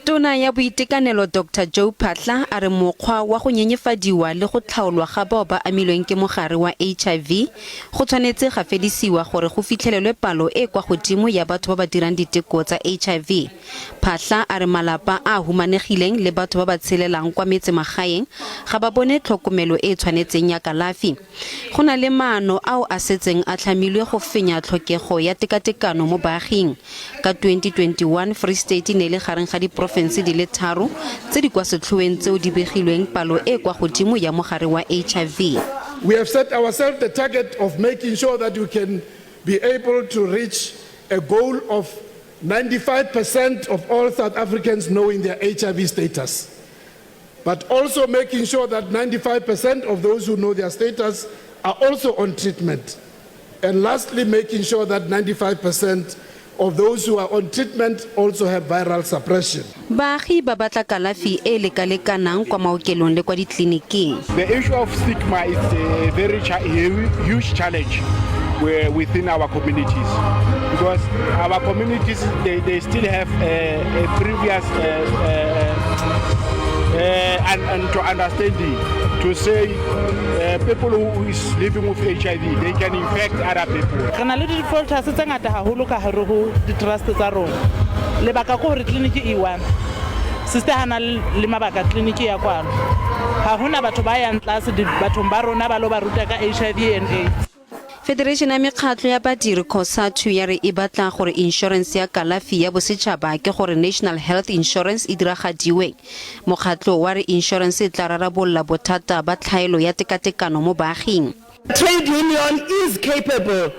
Tona ya Boitekanelo Doctor Joe Phaahla a re mokgwa wa go nyenyefadiwa le go tlhaolwa ga bao ba amilweng ke mogare wa HIV go tshwanetse ga fedisiwa gore go fitlhelelwe palo e e kwa godimo ya batho ba ba dirang diteko tsa HIV. Phaahla a re malapa a a humanegileng le batho ba ba tshelelang kwa metsemagaeng ga ba bone tlhokomelo e e tshwanetseng ya kalafi. Go na le maano ao a setseng a tlhamilwe go fenya tlhokego ya tekatekano mo baaging. Ka 2021, Free State e ne e le gareng ga diporofense di le tharo tse di kwa setlhoeng tseo di begilweng palo e e kwa godimo ya mogare wa HIV. We have set ourselves the target of making sure that we can be able to reach a goal of 95 percent of all South Africans knowing their HIV status, but also making sure that 95 percent of those who know their status are also on treatment. And lastly, making sure that 95 percent of those who are on treatment also have viral suppression. Baagi ba batla kalafi e e lekalekanang kwa maokelong le kwa ditleliniking. The issue of stigma is a very huge challenge within our communities because our communities they, they still have a, a previous uh, uh, uh, and, and to understanding to say uh, people who is living with HIV they can infect other people. Re na le di-defaulters tse ngata haholo ka hare ho di-trust tsa rona. Lebaka ke hore tleliniki e one. Sister ha na le mabaka tleliniki ya kwalwa. Ha hona batho ba yang tlase bathong ba rona ba lo ba ruta ka HIV and AIDS. Federation ya mekgatlo ya badiri Cosatu ya re e batla gore inšorense ya kalafi ya bosetšhaba ke gore National Health Insurance e diragadiwe. Mokgatlo wa re inšorense e tla rarabolola bothata ba tlhaelo ya tekatekano mo baaging. Trade union is capable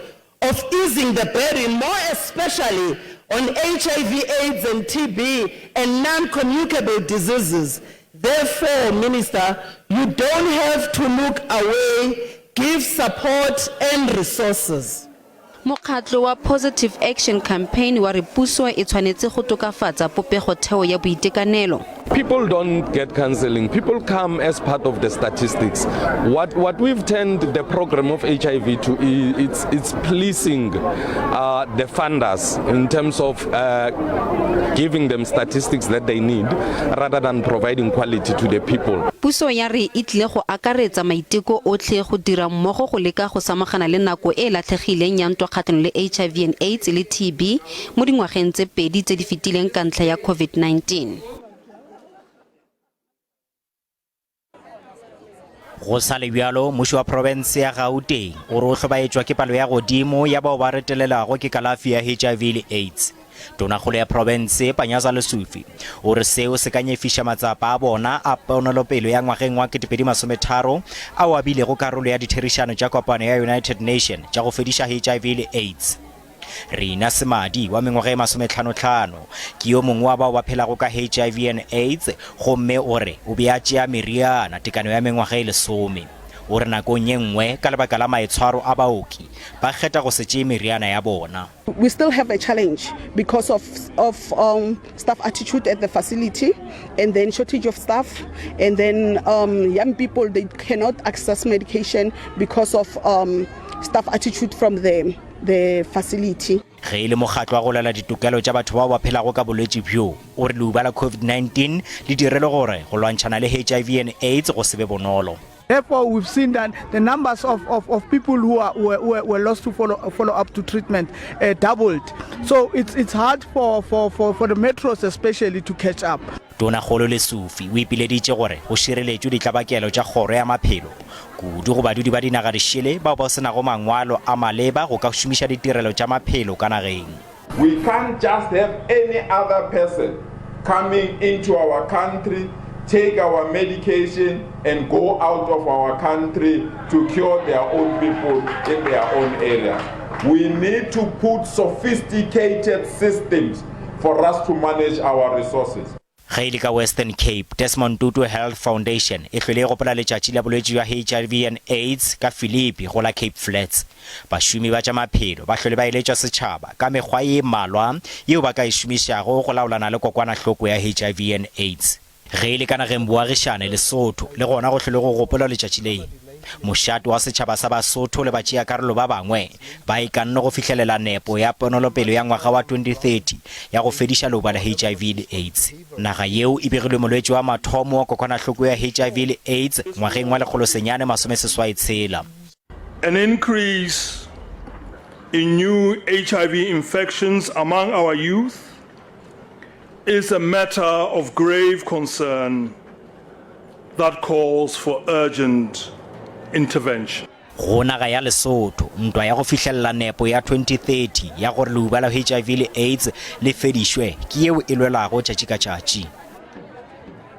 of easing the burden more especially on HIV AIDS and TB and non-communicable diseases. Therefore, Minister, you don't have to look away, give support and resources. Mokgatlo wa Positive Action Campaign wa re puso e tshwanetse go tokafatsa popegotheo ya boitekanelo. People don't get counseling. People come as part of the statistics. What, what we've turned the program of HIV to, it's, it's pleasing uh, the funders in terms of uh, giving them statistics that they need rather than providing quality to the people. Puso ya re e tlile go akaretsa maiteko otlhe go dira mmogo go leka go samagana le nako e e latlhegileng ya ntwa kgatlhanong le HIV and AIDS le TB mo dingwageng tse pedi tse di fetileng ka ntlha ya COVID-19. Go sa le bjalo, mmušo wa profense ya Gauteng o re o hlobaetšwa ke palo ya godimo ya bao ba retelelago ke kalafi ya HIV le AIDS. Tonakgolo ya profense, Panyaza Lesufi, o re seo se ka nyefiša matsapa a bona a ponelopele ya ngwageng wa 2030 ao a bilego karolo ya ditherišano tša kopano ya United Nation tša go fediša HIV le AIDS. Rina Semadi wa mengwaga e masometlhanotlhano ke yo mongwe wa bao ba phelago ka HIV and AIDS gomme o re o be a tšea meriana tekano ya mengwaga e lesome. O re nakong ye nngwe ka lebaka la maitshwaro a baoki ba kgetha go se tšee meriana ya bona. We still have a challenge because of, of um, staff attitude at the facility and then shortage of staff and then um, young people they cannot access medication because of um, staff attitude from the, the facility. Ge e le mokgatlo wa go lwela ditokelo tša batho bao ba phelago ka bolwetši bjo, o re leuba la COVID-19 le dirilwe gore go lwantšhana le HIV and AIDS go se be bonolo. Therefore, we've seen that the numbers of, of, of people who, are, were, were, were lost to follow, follow up to treatment uh, doubled. So it's, it's hard for, for, for, for the metros especially to catch up. Tonakgolo Lesufi o ipileditše gore go šireletšwe ditlabakelo tša kgoro ya maphelo, kudu go badudi ba dinaga dišele bao ba se nago mangwalo a maleba go ka šomiša ditirelo tša maphelo ka nageng. We can't just have any other person coming into our country, take our medication and go out of our country to cure their own people in their own area. We need to put sophisticated systems for us to manage our resources. Ge e le ka Western Cape, Desmond Tutu Health Foundation e hlwele e gopola letšatši la bolwetši bja HIV and AIDS ka Philippi go la Cape Flats. Bašomi ba tša maphelo ba hlwele ba eletša setšhaba ka mekgwa ye mmalwa yeo ba ka e šomišago go laolana le kokwanahloko ya HIV and AIDS. Ge e le ka nageng boagišane, Lesotho, le gona go hlwele go gopolwa letšatši le. Mošate wa setšhaba sa Basotho le batšeakarolo ba bangwe ba ikanne go fihlelela nepo ya ponolopele ya ngwaga wa 2030 ya go fediša leuba la HIV le AIDS. Naga yeo e begilwe molwetši wa mathomo wa kokwanahloko ya HIV le AIDS ngwageng wa 1986. An increase in new HIV infections among our youth is a matter of grave concern that calls for urgent intervention. Go naga ya Lesotho, ntwa ya go fihlelela nepo ya 2030 ya gore leuba la HIV le AIDS le fedišwe ke yeo e lwelwago tšatši ka tšatši.